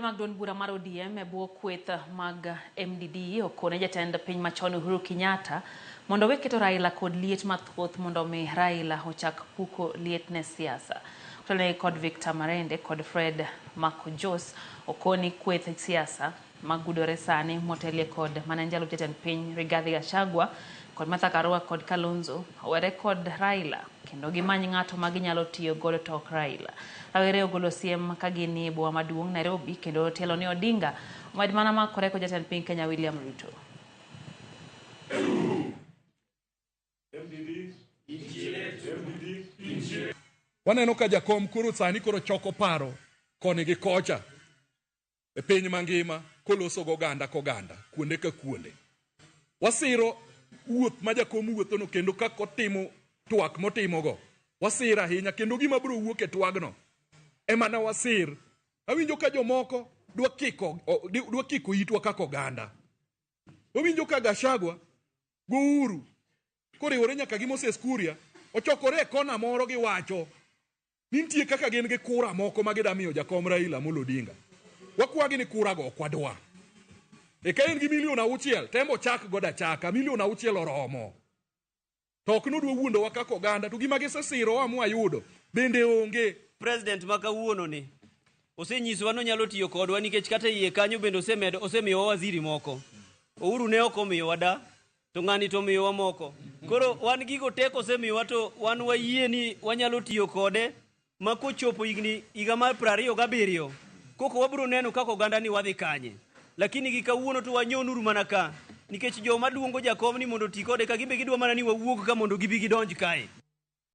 Mag duond bura mar ODM e bwo kweth mag MDD okone jatend piny machon Uhuru Kenyatta mondo owe keto Raila kod liet mathoth mondo omi Raila ochak puko liet ne siasa. Otelnegi kod Victor Marende kod Fred Makojos okoni kweth siasa magudore sani motelie kod mane en jalup jatend piny Rigathi Gachagua kod Martha Karua kod Kalonzo owere kod Raila kendo gimany ng'ato ma ginyalo tiyo godo to ok Raila. Rawere ogolo siem ka gin e boma maduong' Nairobi kendo tielo ni Odinga omed mana makore kod jatend piny Kenya William Ruto. Waneno ka jakom koro sani koro choko paro koni gi kocha e piny mangima koloso goganda koganda kuonde ka kuonde. Wasiro wuoth ma jakom wuothono kendo kaka otimo twak motimogo wasir ahinya kendo gima biro wuok e twagno ema ne wasir. Awinjo ka jomoko dwa kiko, dwa kiko itwa kaka oganda. Wawinjo ka Gachagua go Uhuru koriwore nyaka gi Moses Kuria ochokore e kona moro giwacho ni nitie kaka gin gi kura moko ma gida miyo jakom Raila Amolo Odinga. Wakwagi ni kura go ok wadwa. E ka in gi milion 6 tembo chak godo achaka, milion 6 oromo. To ok nodwa wuondowa kaka oganda, to gima gisesirowa mwayudo bende onge. President ma kawuono ni osenyisowa ni onyalo tiyo kodwa nikech kata iye kanyo bende osemedo osemiyowa waziri moko. Uhuru ne ok omiyowa da to ng'ani to omiyowa moko. Koro wan gigo tek osemiyowa to wan wayie ni wanyalo tiyo kode ma kochopo higni higa mar 27 koko wabiro neno kaka oganda ni wadhi kanye. Lakini gi kawuono to wanyonuru mana ka nikech joma luongo jakom ni mondo oti kode ka gimbe gidwa mana ni wawuog ka mondo gibi gidonj kae.